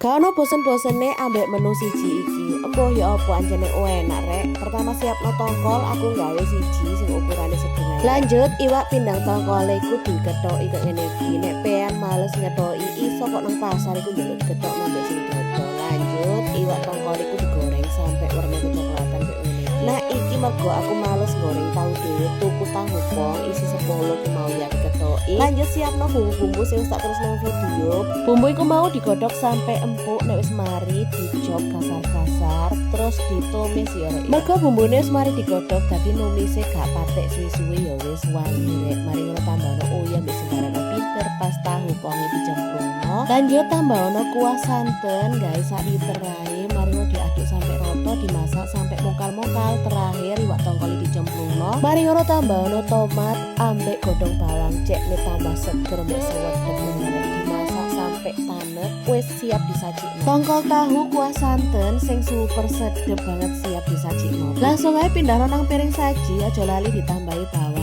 Gak ono bosen-bosene ambek menu siji iki. Embuh ya apa, anjene enak, rek. Pertama siapno tongkol, aku gawe siji sing ukurane sedeng ae. Lanjut, iwak pindang tongkol iku dikethoki kaya ngene iki. Nek pean males ngethoki, iso kok nang pasar iku njaluk dikethok ambek sing dodol. Lanjut, iwak tongkol iku digoreng sampai warna kecoklatan kayak ngene iki. Nah, iki mergo aku males goreng tahu dhewe, tuku tahu pong isi 10 ku mau ya dikethoki. Lanjut, siapno bumbu-bumbu sing wis tak terus nang video. Bumbu iku mau digodhog sampai empuk, nek wis mari dicop kasar-kasar terus ditumis ya, rek. Mergo bumbune wis mari digodhog, dadi numise gak patek suwe-suwe ya wis wangi, rek. Mari ngono tambahno uyah mbek sembarangan pinter pas tahu ponge dicemplungno. Lanjut, tambahno kuah santen gawe sak liter ae. Mari ngono diaduk sampai roto, dimasak sampai mongkal-mongkal. Terakhir iwak tongkol dicemplungno. Mari ngono tambahno tomat ambek godhong bawang, cek nek tambah seger mbek sewedep ngono, rek. Dimasak sampai tanek, wis siap disajikno. Tongkol tahu kuah santen sing super sedep banget siap disajikno. Langsung aja pindah nang piring saji, aja lali ditambahi bawang.